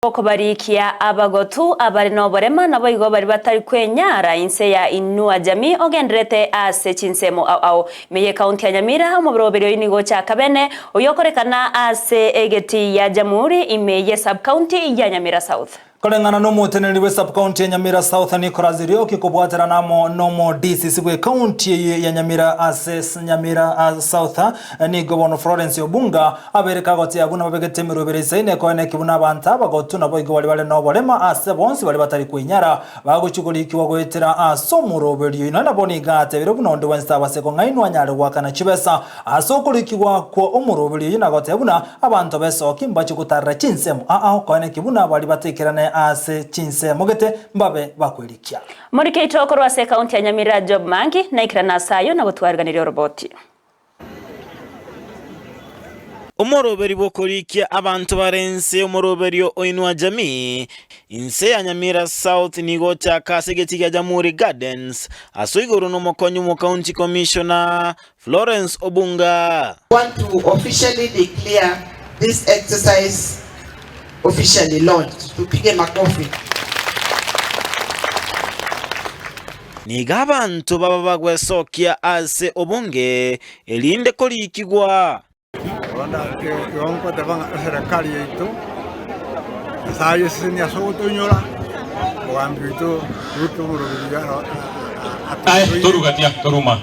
Okobarikia abagotu abare noborema naboigo baria batari kwenyara inse ya Inua Jamii ogenderete ase chinsemo ao ao. Ime y'Ekaunti ya Nyamira omobiroberi oyio nigo ochaka bene oyio okorekana ase egetii ya Jamhuri ime ye Sub-county ya Nyamira South. Koreng'ana nomoteneneri bwe Sub-county ya Nyamira South Nicholas Rioki kobwaterana amo nomo DCC bwe county eyio ya Nyamira ase Nyamira South nigo bono Florence Obunga Abeire kagoteeba buna babegete emerobera eisaine ekoeneki buna abanto abagotu naboigo baria bare noborema ase bonsi baria batari kwenyara, bagochia korikigwa goetera ase omoroberio oino. Nabo nigo atebire buna onde bwensi tabase kong'ainwa anyare goakana chibesa ase okorikigwa kwa omoroberio oyio na goteba buna abanto b'esoki mbachie gotarera chinsemo aa koeneki buna baria bataikerane ase chinsemo gete mbabe bakwerikia. Morikeito korwa ase ekaunti ya Nyamira Job Mangi naikerane ase ayio na gotwariganiria oroboti. Omoroberi bw'okorikia abanto bare inse y'omoroberio o Inua Jamii, inse ya Nyamira South nigo ochaka ase egetii gia Jamhuri Gardens, ase oigoro nomokonyi bw'omocounty commissioner Florence Obunga. Want to officially declare this exercise officially launched. Tupige makofi. Nigo abanto baba bagwesokia ase obonge, erinde korikigwa. Bono igo ngoteba ng'a eserekari yaito, Nyasae ayesesenie ase ogotoinyora, omogambi oito Ruto omoroberi buya Aye atoiroire. torugatia toruma.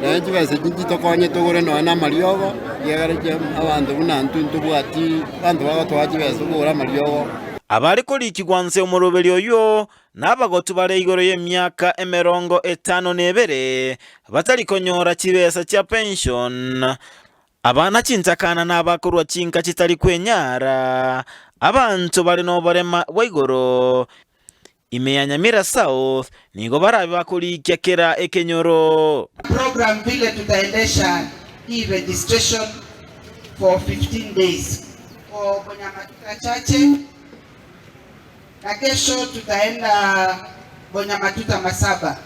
Nonya chibesa echi nchitokonye togore nonya na amariogo, ekiagera echi abanto buna intwe ntobwati abanto bagotoa chibesa tokogora amariogo. Abare korikigwa nse omoroberi oyio Nabagotu bare igoro y'emiaka emerongo etano na ebere, batari konyora chibesa chia pension, abana chintakana na abakorwa chinka chitari kwenyara, abanto bare noborema bwa igoro. Ime ya Nyamira South nigo barabe bakorikia kera ekenyoro. Program vile tutaendesha hii registration for 15 days for Bonyamatuta chache. Na kesho tutaenda Bonyamatuta Masaba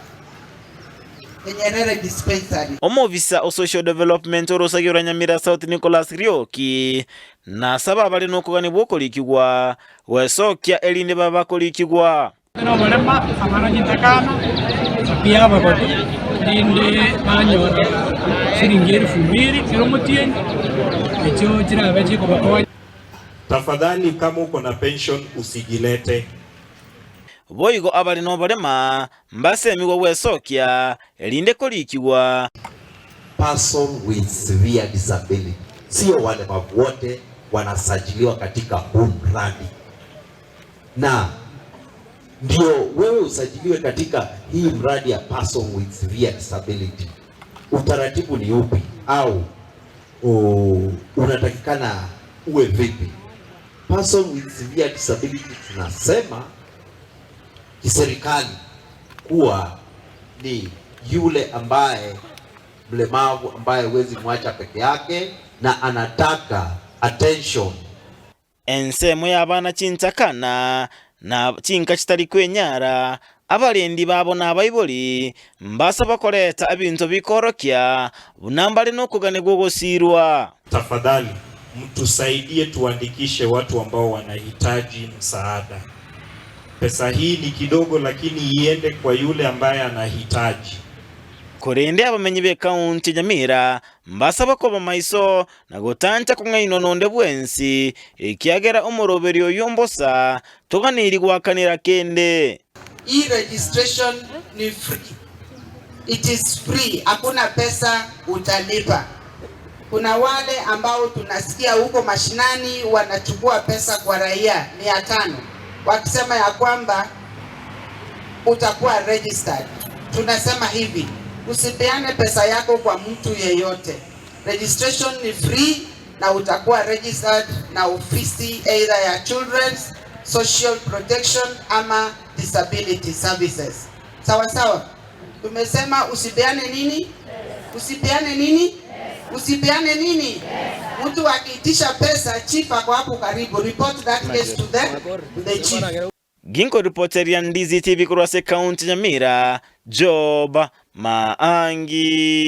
e Nyerere Dispensary. Omobisa o Social Development orosagi rwa Nyamira South Nicholas Rioki nasaba abare nokogania bw'okorikigwa gwesokia erinde babe bakorikigwa. Noborema abana chintakana pi abagotu, rinde banyora siringi elfu mbili kera omotienyi, echio chirabe chikobakonya. Tafadhali kama uko na pension usijilete. Boigo abare noborema mbasemigwe gwesokia, erinde korikigwa. Person with severe disability, sio walemavu wote wanasajiliwa katika huu mradi, na ndio wewe usajiliwe katika hii mradi ya person with severe disability, utaratibu ni upi au unatakikana uwe vipi? Person with severe disability tunasema kiserikali kuwa ni yule ambaye mlemavu ambaye huwezi mwacha peke yake na anataka attention. Ensemo y'abana chintakana na chinka chitari kwenyara, abarendi babo na abaibori mbasaba koreta ebinto bikoorokia buna mbare nokogania gw'ogosiirwa. Tafadhali mtusaidie tuandikishe watu ambao wanahitaji msaada. Pesa hii ni kidogo lakini iende kwa yule ambaye anahitaji. Korende abamenyi b'ekaunti ya Nyamira mbasaba koba maiso na gotancha kong'ainwa nonde bwensi, ekiagera omoroberio oyio mbosa, toganeirie goakanera kende. Hii registration ni free. It is free, hakuna pesa utalipa. Kuna wale ambao tunasikia huko mashinani wanachukua pesa kwa raia 500 wakisema ya kwamba utakuwa registered. Tunasema hivi, usipeane pesa yako kwa mtu yeyote. Registration ni free na utakuwa registered na ofisi either ya Children's Social Protection ama Disability Services. Sawa sawa. Tumesema usipeane nini? Usipeane nini? Usipeane nini? Mtu akiitisha pesa, chief ako hapo karibu. Report that case to the chief. Ginkoripoteria Ndizi TV korwa ase ekaunti ya Nyamira, Job Maangi.